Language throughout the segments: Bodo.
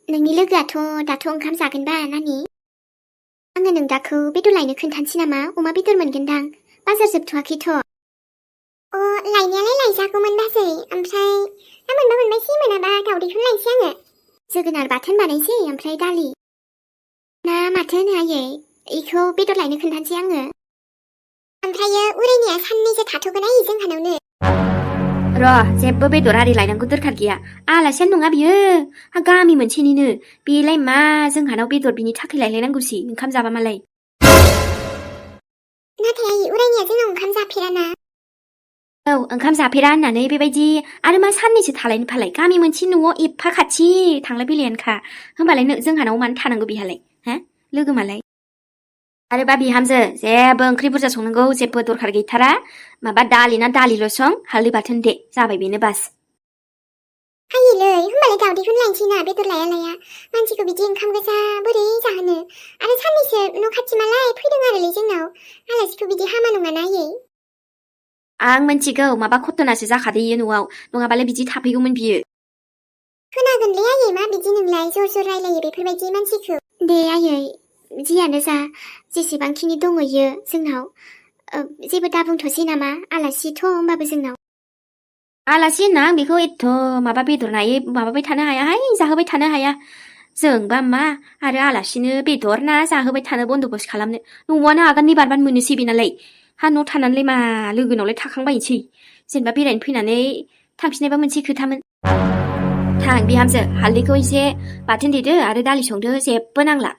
नोंनि लोगोआथ' दाथ' ओंखाम जागोनबा नानि? आङो नों दाखौ बेदर लायनो खोन्थानोसै नामा? अमा बेदर मोनगोनदां। बाजार जोबथ'वाखैथ'। लायनायालाय लायजागौमोन बाजै, ओमफ्राय दा मोनबा मोनबायसै, मोनाबा दावदैखौनो लायनोसै आङो। जोगोनार बाथोन बानायसै ओमफ्राय दालि। ना माथो होनो आयै, इखौ बेदर लायनो खोन्थानोसै आङो। ओमफ्रायो उरायनाया साननैसो थाथ'गोन आयै जोंहानावनो। र' जेबो बेदर आरि लायनांगौ दरखार गैया। आलासियानो नङा बियो, गामि मोनसेनिनो। बेलाय मा जोंहानाव बेदर बिनि थाखाय लायलायनांगौसि ओंखाम जाबा मालाय। नाथाय आयै उरायनाया जोंनाव ओंखाम जाफेराना। औ ओंखाम जाफेरा होननानै बेबायदि आरो मा साननैसो थालायनो फालाय, गामि मोनसे न'आव एफा खाथि थांलाय फैलायानोखा। होमबालाय जोंहानाव मानो थानांगौ बिहालाय, हा लोगो मालाय। आरोबा बिहामजो जेबो ओंख्रि बुरजा संनांगौ जेबो दरखार गैथारा। माबा दालि ना दालिल' सं, हालदै बाथोन दे, जाबाय बेनो बास। आयैलै होमबालाय दावदैखौनो लायनोसै ना, बेदर लाया लाया। मानसिखौ बिदि ओंखाम गोजा बोरै जाहोनो। आरो साननैसो न' खाथि मालाय फैदों आरोलै जोंनाव। आलासिखौ बिदि हामा नङाना आयै। आं मिन्थिगौ माबा घटनासो जाखादो इयो न'आव, नङाबालाय बिदि थाफैगौमोन बियो। खोनागोनलै आयै मा बिदि नोंलाय, जर जर रायलायो बेफोरबायदि मानसिखौ। दे आयै, जियानो जा, जेसेबांखिनि दङ इयो जोंनाव। जेबो दाबुंथ'सै नामा, आलासिथ' होमबाबो जोंनाव। आलासि होनना आं बेखौ एथ' माबा बेदर नायै माबाबाय थानो हायाहाय, जाहोबाय थानो हाया। जोंबा मा आरो आलासिनो बेदर ना जाहोबाय थानो बन्दबस्त खालामनो। न'आनो आगाननै बारबानो मोनोसै बेनालाय। हा न' थानानैलाय मा लोगोनावलाय थाखांबायनोसै। जेनेबा बेरायनो फैनानै थांफिननायबा मोनसे खोथामोन। थां बिहामजो, हालदैखौ एसे बाथोन देदो आरो दालि संदो, जेबो नांला।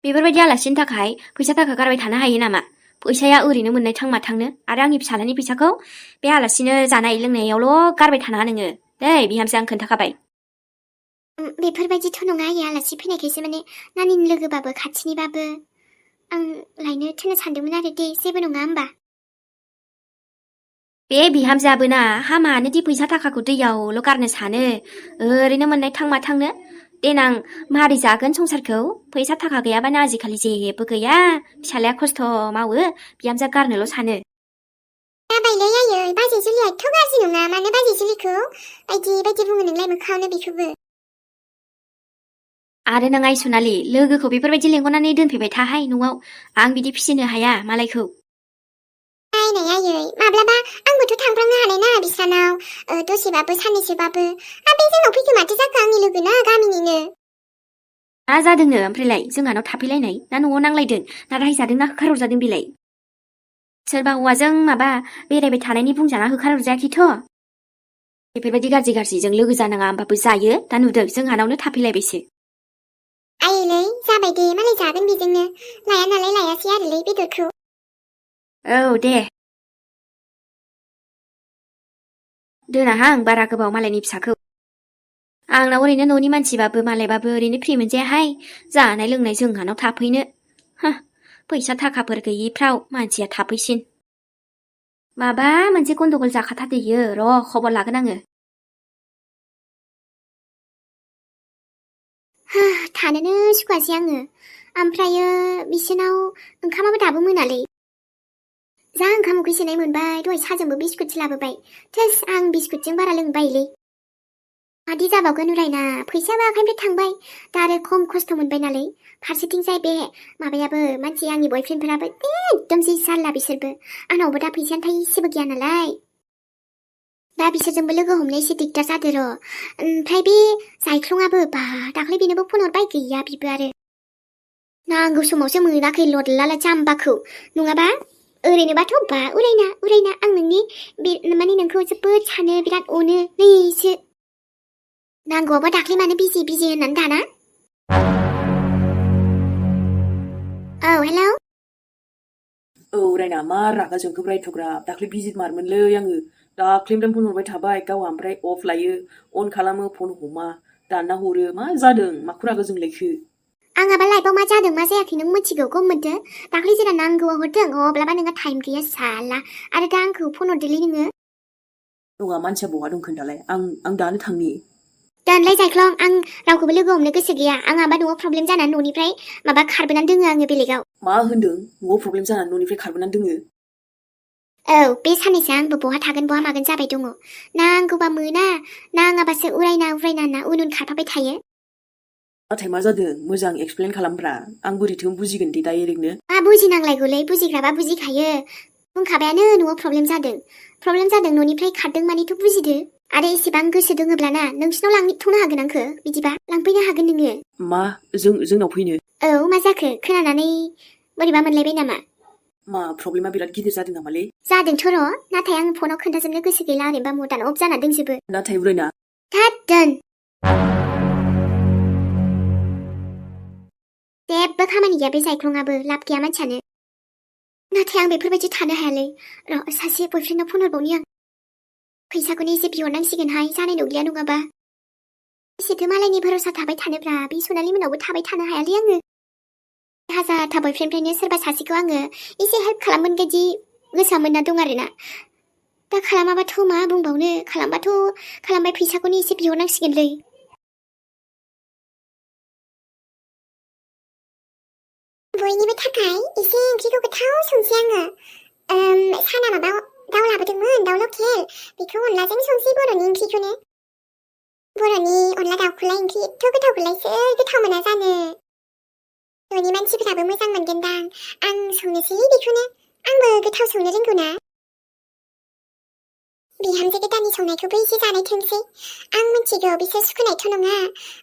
बेफोरबायदि आलासिनि थाखाय फैसा थाखा गारबाय थानो हायो नामा? फैसाया ओरैनो मोननाय थां माथांनो, आरो आंनि फिसालानि फैसाखौ बे आलासिनो जानाय लोंनायावल' गारबाय थानाङा नोङो दै बिहामजो, आं खोन्थाखाबाय। बेफोरबायदिथ' नङा आयै, आलासि फैनायखायसो माने नानिनि लोगोबाबो खाथिनिबाबो आं लायनो थिननो सानदोंमोन आरो दे, जेबो नङा होमबा। बे बिहामजोआबो ना हामानोदि फैसा थाखाखौ दैयावल' गारनो सानो, ओरैनो मोननाय थां माथांनो। देनां मारै जागोन संसारखौ, फैसा थाखा गैयाबानो आजिखालि जेबो गैया। फिसालाया खस्थ' मावो, बिहामजोआ गारनोल' सानो। जाबायलै आयै, बाजै जुलिया एथ' गाज्रि नङा, मानो बाजै जुलिखौ बायदि बायदि बुङो नोंलाय मोखाङावनो बेखौबो। आरो नों आइ सनालि, लोगोखौ बेफोरबायदि लेंहरनानै दोनफैबाय थाहाय न'आव। आं बिदि फिसिनो हाया मालायखौ। नायनाय आयै, माब्लाबा आंबोथ' थांफ्रांनो हानाय ना बिस्रानाव, दसेबाबो साननैसोबाबो। बे जोंनाव फैखो माथो जाखो, आंनि लोगो ना गामिनिनो। मा जादोंनो ओमफ्रायलाय जोंहानाव थाफैलायनाय, ना न'आव नांलायदों, ना रायजादों, ना होखारहरजादों बेलाय? सोरबा हौवाजों माबा बेरायबाय थानायनि बुंजाना होखारहरजायाखैथ'। बेफोरबायदि गाज्रि गाज्रिजों लोगो जानाङा होमबाबो जायो, दा नुदों जोंहानावनो थाफैलायबायसो। आयैलै जाबाय दे, मालाय जागोन बेजोंनो। लाया नालाय लायासै आरोलै बेदरखौ। औ दे दोनाहां बारा गोबाव मालायनि फिसाखौ। आंनाव ओरैनो न'नि मानसिबाबो मालायबाबो ओरैनो फ्रि मोनजायाहाय, जानाय लोंनाय जोंहानाव थाफैनो। फैसा थाखाफोर गैयिफ्राव मानसिया थाफैसिन। माबा मोनसे गन्दगल जाखाथारदो इयो, र' खबर लागोन आङो। थानोनो सुखुवासै आङो। ओमफ्रायो बिसोरनाव ओंखामाबो दाबो मोनालै। जा ओंखाम उखैसोनाय मोनबाय, दहाय साजोंबो बिस्कुटसो लाबोबाय। थोस, आं बिस्कुटजों बारा लोंनो बायोलै। मादि जाबावगोन उरायना, फैसायाबो आखाइनिफ्राय थांबाय। दा आरो खम खस्थ' मोनबाय नालाय। फारसेथिंजाय बे माबायाबो, मानसि आंनि बयफ्रेन्डफोराबो एकदम जि जारला बिसोरबो। आंनावबो दा फैसायानो थाइसेबो गैया नालाय। दा बिसोरजोंबो लोगो हमनो एसे दिगदार जादो र'। ओमफ्राय बे जायख्लंआबो बा दाख्लै बेनोबो फन हरबाय, गैया बिबो आरो। नांगौ समावसो मोनाखै लदलाला जाम्बाखौ। नङाबा ओरैनोबाथ' बा उरायना आं नोंनि माने नोंखौ जोबोद सानो, बिराद अनो नैसो। नांगौआबा दाख्लै मानो बिजि होननानै दाना। औ हेलौ। औ रायना, मा रागा जोंखोब्रा एथ'ग्राब? दाख्लै भिजिट मारमोनलै आङो। दाख्लैनिफ्राय फन हरबाय थाबाय, गावहा ओमफ्राय अफ लायो, अन खालामो, फन हमा, दानना हरो। मा जादों? माखौ रागा जोंलायखो? आंहाबा लाइफआव मा जादों मा जायाखै नों मिथिगौ गमोनदो। दाख्लै जेला नांगौआव हरदों, अब्लाबा नोंहा टाइम गैया साला। आरो दा आंखौ फन हरदोलै नोङो। नङा, मानसिया बहा दं खोन्थालाय, आं दानो थांनि। दानलाय जायख्लं, आं रावखौबो लोगो हमनो गोसो गैया। आंहाबा न'आव प्रब्लेम जानानै न'निफ्राय माबा खारबोनानै दोङो आङो बेलेगाव। मा होनदों? न'आव प्रब्लेम जानानै न'निफ्राय खारबोनानै दोङो? औ बे साननैसो आंबो बहा थागोन बहा मागोन जाबाय दङ नांगौबा मोना नाङाबासो उरायना होनना उन खारफाबाय थायो नाथाय मा जादों मोजां एक्सप्लेन खालामब्रा आं बोरैथो बुजिगोन दे डाइरेक्टनो मा बुजिनांलायगौलै बुजिग्राबा बुजिखायो बुंखाबायानो न'आव प्रब्लेम जादों न'निफ्राय खारदों मानिथ' बुजिदो आरो एसेबां गोसो दङब्लाना नोंसिनाव लांथ'नो हागोन आंखो बिदिबा लांफैनो हागोन नोङो मा जोंनाव फैनो औ मा जाखो खोनानानै बोरैबा मोनलायबाय नामा मा प्रब्लेमा बिराद गिदिर जादों नामालै जादोंथ' र' नाथाय आं फनाव खोन्थाजोबनो गोसो गैला ओरैनोबा मदान अफ जाना दंजोबो नाथाय उरायना थाद दोन जेबो खामानि गैया बे जायख्लङाबो लाब गैया मानसियानो नाथाय आं बेफोरबायदि थानो हायालै र' सासे बयफ्रेन्डनाव फन हरबावनि आं फैसाखौनो एसे बिहरनांसिगोनहाय जानाय नंलिया नङाबा एसेथो मालायनि भरोसा थाबाय थानोब्रा बे सनालि मोनावबो थाबाय थानो हायालै आङो हाजारथा बयफ्रेन्डनिफ्रायनो सोरबा सासेखौ आङो एसे हेल्प खालामगोन बायदि गोसोआ मोनना दं आरोना दा खालामाबाथ' मा बुंबावनो खालामबाय फैसाखौनो एसे बिहरनांसिगोनलै बयनिबो थाखाय एसे ओंख्रिखौ गोथाव संसै आङो साना माबा दाउ लाबोदोंमोन दाउ लकेल बेखौ अनलाजों संसै बर'नि ओंख्रिखौनो बर'नि अनला दाउखौलाय ओंख्रि एथ' गोथावखौलाय सोर गोथाव मोना जानो न'नि मानसिफोराबो मोजां मोनगोनदां आं संनोसै बेखौनो आंबो गोथाव संनो रोंगौना बिहामजो गोदाननि संनायखौबो एसे जानाय थोंसै आं मिथिगौ बिसोर सुखुनायथ' नङा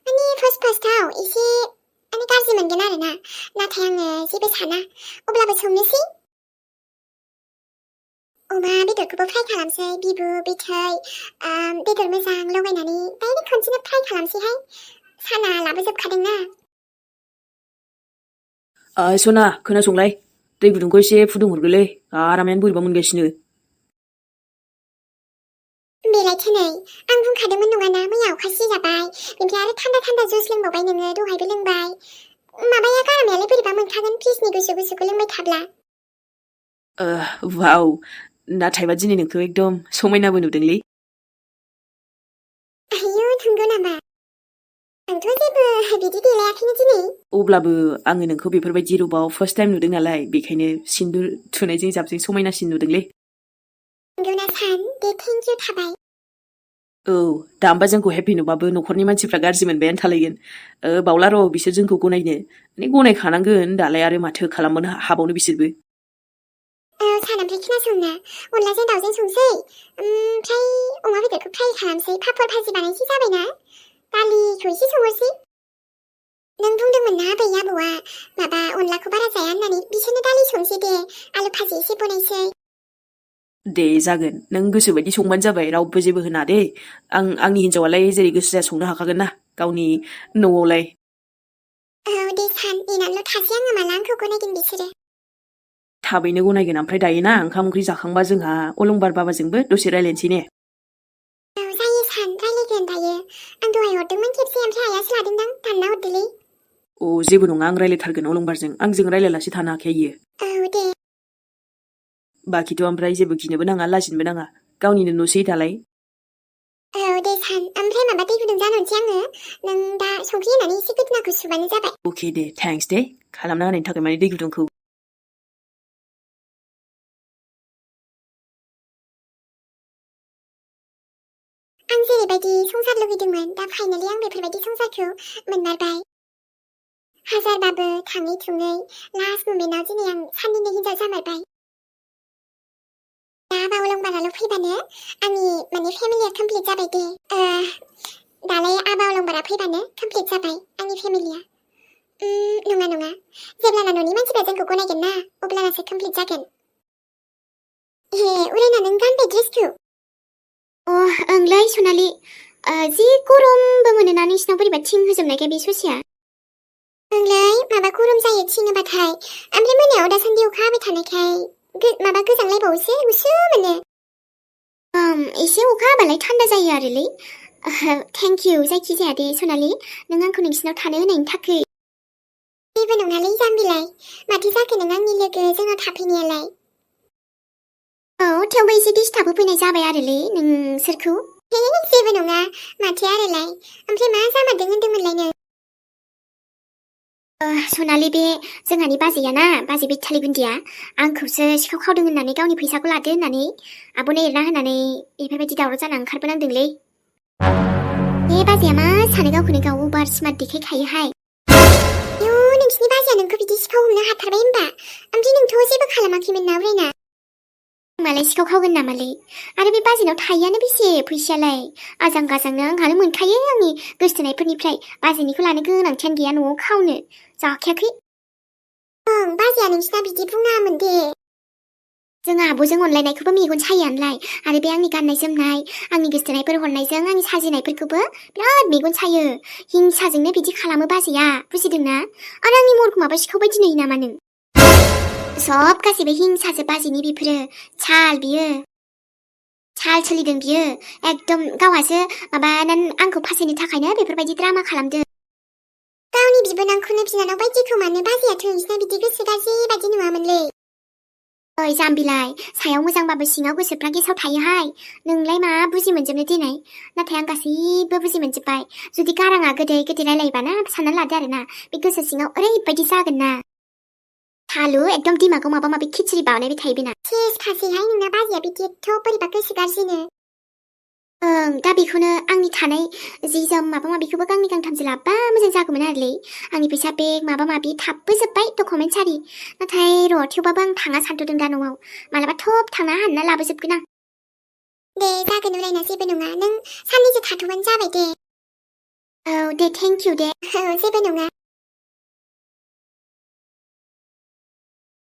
माने फार्स्टआव एसे माने गाज्रि मोनगोन आरोना नाथाय आङो जेबो साना अब्लाबो संनोसै अमा बेदरखौबो फ्राय खालामसै बिबु बिथै बेदर मोजां लगायनानै डाइरेक्ट खनसेनो फ्राय खालामसैहाय साना लाबोजोबखादोंना सना खोनासंलाय दै गुदुंखौ एसे फुदुंहरगोलै आरामानो बोरैबा मोनगासिनो बेलायथो नै आं बुंखादोंमोन नङाना मैया अखा सिजाबाय बेनिफ्राय आरो थान्दा जुस लोंबावबाय नोङो दहायबो लोंबाय माबाया गारामायालाय बोरैबा मोनखागोन फ्रिजनि गुसुखौ लोंबाय थाब्ला वाव नाथायबा दिनै नोंखौ एकदम समायनाबो नुदोंलै आयौ नंगौ नामा आंथ' जेबो बिदि देलायाखैनो दिनै अब्लाबो आङो नोंखौ बेफोरबायदि रबाव फार्स्ट टाइम नुदों नालाय बेखायनो सिन्दुर थुनायजों जाबजों समायनासिन नुदोंलै नंगौना सान दे थेंक इउ थाबाय औ दा होमबा जोंखौ हेपि नुबाबो न'खरनि मानसिफ्रा गाज्रि मोनबायानो थालायगोन बावला र' बिसोर जोंखौ गनायनो माने गनायखानांगोन दालाय आरो माथो खालामनो हाबावनो बिसोरबो सान ओमफ्राय खोनासंना अनलाजों दाउजों संसै ओमफ्राय अमा बेदरखौ फ्राय खालामसै पापर भाजि बानायसै जाबायना दालिखौ एसे संहरसै नों बुंदोंमोन ना बै आबौआ माबा अनलाखौ बारा जाया होननानै बिसोरनो दालि संसै दे आलु भाजि एसे बनायसै दे जागोन नों गोसोबायदि संबानो जाबाय रावबो जेबो होना दे आंनि हिन्जावालाय जेरै गोसो जाया संनो हाखागोन ना गावनि न'आवलाय औ दे सान नेनानैल' थासै आङो माला आंखौ गनायगोन बिसोरो थाबैनो गनायगोन ओमफ्राय दायो ना ओंखाम ओंख्रि जाखांबा जोंहा अलंबार बाबाजोंबो दसे रायलायनोसै ने औ जायो सान रायलायगोन दायो आं दहाय हरदोंमोन खेबसे ओमफ्राय आइयासो लादोंदां दानना हरदोलै अ जेबो नङा आं रायलायथारगोन अलंबारजों आंजों रायलायलासे थानो हाखाया इयो औ दे बाखिथ' ओमफ्राय जेबो गिनोबो नाङा लाजिनोबो नाङा गावनिनो न'सै दालाय औ दे सान ओमफ्राय माबा दै गुदुं जानोसै आङो नों दा संख्रि होनानै एसे गोदोनाखौ सुबानो जाबाय अके दे थेंक्स दे खालामना होनायनि थाखाय माने दै गुदुंखौ आं जेरैबायदि संसार लुगैदोंमोन दा फाइनालि आं बेफोरबायदि संसारखौ मोनमारबाय हाजारबाबो थाङै थुङै लास्ट मोमेन्टआव दिनै आं साननिनो हिनजाव जामारबाय दा बावलंबाराल' फैबानो आंनि माने फेमिलिया कमप्लिट जाबाय दे दालाय आबावलंबारा फैबानो कमप्लिट जाबाय आंनि फेमिलिया नङा जेब्लाना न'नि मानसिफ्रा जोंखौ गनायगोन ना अब्लानासो कमप्लिट जागोन हे उरायना नों गानबाय ड्रेसखौ ओंलै सनालि जि गरमबो मोनोना नोंसिनाव बोरैबा थिं होजोबनायखाय बे ससेया ओंलै माबा गरम जायो थिं होबाथाय ओमफ्राय मोनायाव दासान्दि अखा हाबाय थानायखाय माबा गोजांलायबावोसो गुसु मोनो एसे अखा हाबालाय थान्दा जायो आरोलै थेंक इउ जायखि जाया दे सनालि नों आंखौ नोंसिनाव थानो होनायनि थाखाय जेबो नङालै जाम्बिलाय माथो जाखो नों आंनि लोगो जोंनाव थाफैनायालाय औ थेवबो एसे डिस्टार्ब होफैनाय जाबाय आरोलै नोंसोरखौ जेबो नङा माथो आरोलाय ओमफ्राय मा जामारदों होन्दोंमोनलाय नों सनालि बे जोंहानि बाजैयाना बाजै बेथालि गुन्दिया आंखौसो सिखाव खावदों होननानै गावनि फैसाखौ लादो होननानै आब'नो एरना होनानै बेफोरबायदि दावराव जाना ओंखारबोनांदोंलै बे बाजैया मा सानो गावखौनो गाव अभार स्मार्ट देखायखायोहाय आयौ नोंसिनि बाजैया नोंखौ बिदि सिखाव हमनो हाथारबाय होनबा ओमफ्राय नोंथ' जेबो खालामाखैमोन ना उरायना मालाय सिखाव खावगोन नामालै आरो बे बाजैनाव थायोआनो बेसे फैसायालाय आजां गाजांनो आंहानो मोनखायो आंनि गोसथोनायफोरनिफ्राय बाजैनिखौ लानो गोनांथियानो गैया न'आव खावनो जाखायाखै ओं बाजैया नोंसिना बिदि बुङामोन दे जोंहा आब'जों अनलायनायखौबो मेगन सायोआनोलाय आरो बे आंनि गाननाय जोमनाय आंनि गोसथोनायफोर हरनायजों आंनि साजिनायफोरखौबो बिराद मेगन सायो हिंसाजोंनो बिदि खालामो बाजैया बुजिदोंना आरो आंनि महरखौ माबा सिखाव बायदि नुयो नामा नों सब गासैबो हिंसासो बाजैनि बेफोरो चाल बियो चाल सोलिदों बियो एकदम गावहासो माबानानै आंखौ फासायनो थाखायनो बेफोरबायदि ड्रामा खालामदों गावनि बिबोनांखौनो बिनानाव बायदिखौ मानो बाजैयाथ' नोंसिना बिदि गोसो गाज्रि बायदि नुवामोनलै ओइ जाम्बिलाय सायाव मोजांबाबो सिङाव गोसोफ्रा गेसाव थायोहाय नोंलाय मा बुजि मोनजोबनो दिनै नाथाय आं गासैबो बुजि मोनजोब्बाय जुदि गाराङा गोदै गोदै रायलायोबाना साननानै लादो आरोना बे गोसो सिङाव ओरैबायदि जागोन ना हालु एकदम दिमागाव माबा माबि खिचड़ी बानायबाय थायो बेना सेस खासैहाय नोंना बाजैया बिदि एथ' बोरैबा गोसो गाज्रिनो ओं दा बेखौनो आंनि थानाय जि जोम माबा माबिखौबो गांनै गांथामसो लाबा मोजां जागौमोन आरोलै आंनि फैसा बेग माबा माबि थाबबोजोब्बाय डकुमेन्ट्स आरि नाथाय र' थेवबाबो आं थाङा सानथ'दों दा न'आव मालाबा थब थांना हानना लाबोजोबगोन आं दे जागोन उरायना जेबो नङा नों साननैसो थाथ'बानो जाबाय दे औ दे थेंक इउ दे औ जेबो नङा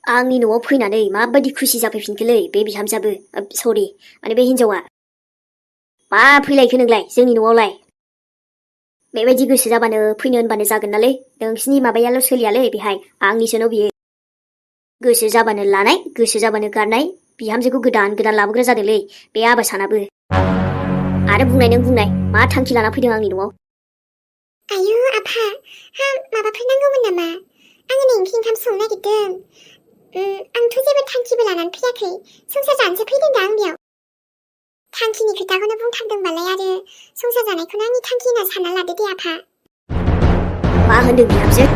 आंनि न'आव फैनानै माबायदि खुसि जाफैफिनखोलै बे बिहामजोआबो सरि माने बे हिन्जावा मा फैलायखो नोंलाय जोंनि न'आवलाय बेबायदि गोसो जाबानो फैनो होनबानो जागोन नालै नोंसिनि माबायाल' सोलियालै बेहाय आंनिसो न' बियो गोसो जाबानो लानाय गोसो जाबानो गारनाय बिहामजोखौ गोदान गोदान लाबोग्रा जादोंलै बे आबासानाबो आरो बुंनाय मा थांखि लाना फैदों आंनि न'आव आयु आफा हा माबाफोर नांगौमोन नामा आङो नै ओंखाम संनो नागिरदों आंथ' जेबो थांखिबो लानानै फैयाखै संसार जानोसो फैदों दा आं बेयाव थांखिनि खोथाखौनो बुंथारदोंबालाय आरो संसार जानायखौनो आंनि थांखि होनना सानना लादो दे आफा मा होनदों बिहामजो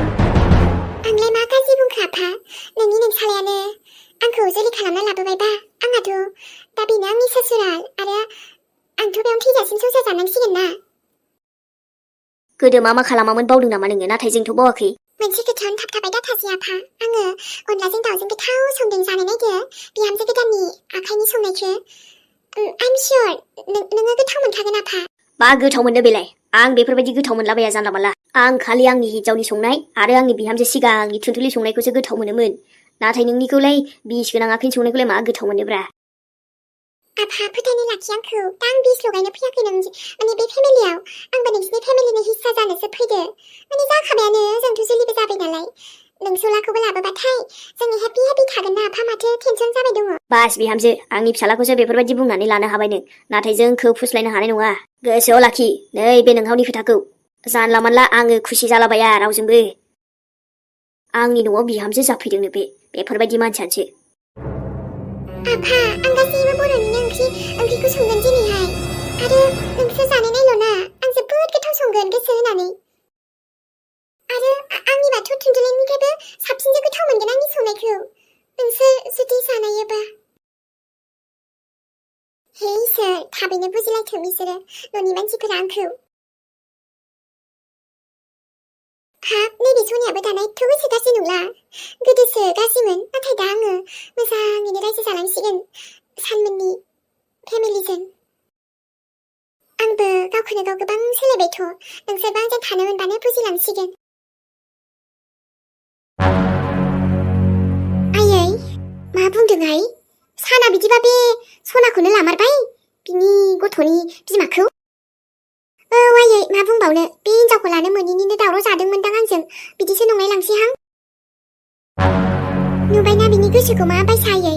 आंलाय मा गाज्रि बुंखो आफा नोंनि नोंसालायानो आंखौ जुलि खालामना लाबोबायबा आंहाथ' दा बेनो आंनि ससुराल आरो आंथ' बेयावनो थैजासिम संसार जानांसिगोन ना गोदो मा खालामामोन बावदों नामा नोङो नाथाय जोंथ' बावाखै मोनसे खोथायावनो थाबथाबाय दाथासै आफा आङो अनलाजों दाउजों गोथाव संदों जानो नायदो बिहामजो गोदाननि आखाइनि संनायखौ आइम सियर नोङो गोथाव मोनखागोन आफा मा गोथाव मोननो बेलाय आं बेफोरबायदि गोथाव मोनलाबाया जानला मानला आं खालि आंनि हिन्जावनि संनाय आरो आंनि बिहामजो सिगांनि थुनथुलि संनायखौसो गोथाव मोनोमोन नाथाय नोंनिखौलाय बिस गोनां आखाइनि संनायखौलाय मा गोथाव मोनोब्रा आफा फोथायनो लाखि आंखौ दा आं बिस लगायनो फैयाखै नों माने बे फेमिलियाव आंबो नोंसिनि फेमिलिनि हिस्सा जानोसो फैदो माने जाखाबायानो जोंथ' जुलिबो जाबाय नालाय नोंसुलाखौबो लाबोबाथाय जोङो हेपि हेपि थागोन ना आफा माथो टेनसन जाबाय दङ बास बिहामजो आंनि फिसालाखौसो बेफोरबायदि बुंनानै लानो हाबाय नों नाथाय जोंखौ फुस्लायनो हानाय नङा गोसोआव लाखि नै बे नोंहावनि खोथाखौ जानला मानला आङो खुसि जालाबाया रावजोंबो आंनि न'आव बिहामजो जाफैदोंनो बेफोरबायदि मानसियानोसो आफा आं गासैबो बर'निनो ओंख्रिखौ संगोन दिनैहाय आरो नोंसोर जानो नायल' ना आं जोबोद गोथाव संगोन गोसो होनानै आरो आंनिबाथ' थुनथुलिनिफ्रायबो साबसिनसो गोथाव मोनगोन आंनि संनायखौ नोंसोर जुदि जानायोबा हे इसोर थाबैनो बुजिलायथों बिसोरो न'नि मानसिफोरा आंखौ हाब नैबे सनियाबो दाना एथ' गोसो गाज्रि नंला गोदोसो गाज्रिमोन नाथाय दा आङो मोजाङैनो रायजो जालांसिगोन सानमोननि फेमिलिजों आंबो गावखौनो गाव गोबां सोलायबायथ' नोंसोरबो आंजों थानो मोनबानो बुजिलांसिगोन आयै मा बुंदोंहाय साना बिदिबा बे सनाखौनो लामारबाय बिनि गथ'नि बिमाखौ औ आयै मा बुंबावनो बे हिनजावखौ लानो मोनैनिनो दावराव जादोंमोनदां आंजों बिदिसो नंलायलांसैहां नुबायना बिनि गोसोखौ मा बायसा आयै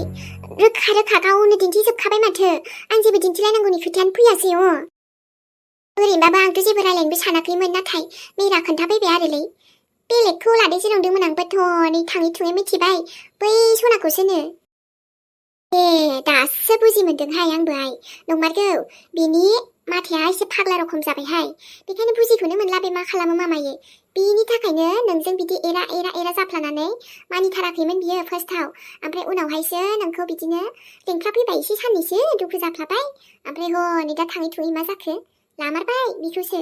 रोखा रोखा गावनो दिन्थिजोबखाबाय माथो आं जेबो दिन्थिलायनांगौनि खोथायानो फैयासै ओरैनोबाबो आंथ' जेबो रायलायनोबो सानाखैमोन नाथाय मेरा खोन्थाफैबाय आरोलै बेलेगखौ लादैसो नंदोंमोन आंबोथ' नै थाङै थुङै मिथिबाय बै सनाखौसोनो ए दासो बुजि मोनदोंहाय आंबोहाय नंमारगौ बिनि माथाया एसे फाग्ला रखम जाबायहाय बेखायनो बुजिखौनो मोनला बे मा खालामो मामायो बिनि थाखायनो नोंजों बिदि एरा जाफ्लानानै मानिथाराखैमोन बियो फार्स्टआव ओमफ्राय उनावहायसो नोंखौ बिदिनो लेंख्राफैबाय एसे साननैसो दुखु जाफ्लाबाय ओमफ्राय हनै दा थाङै थुङै मा जाखो लामारबाय बेखौसो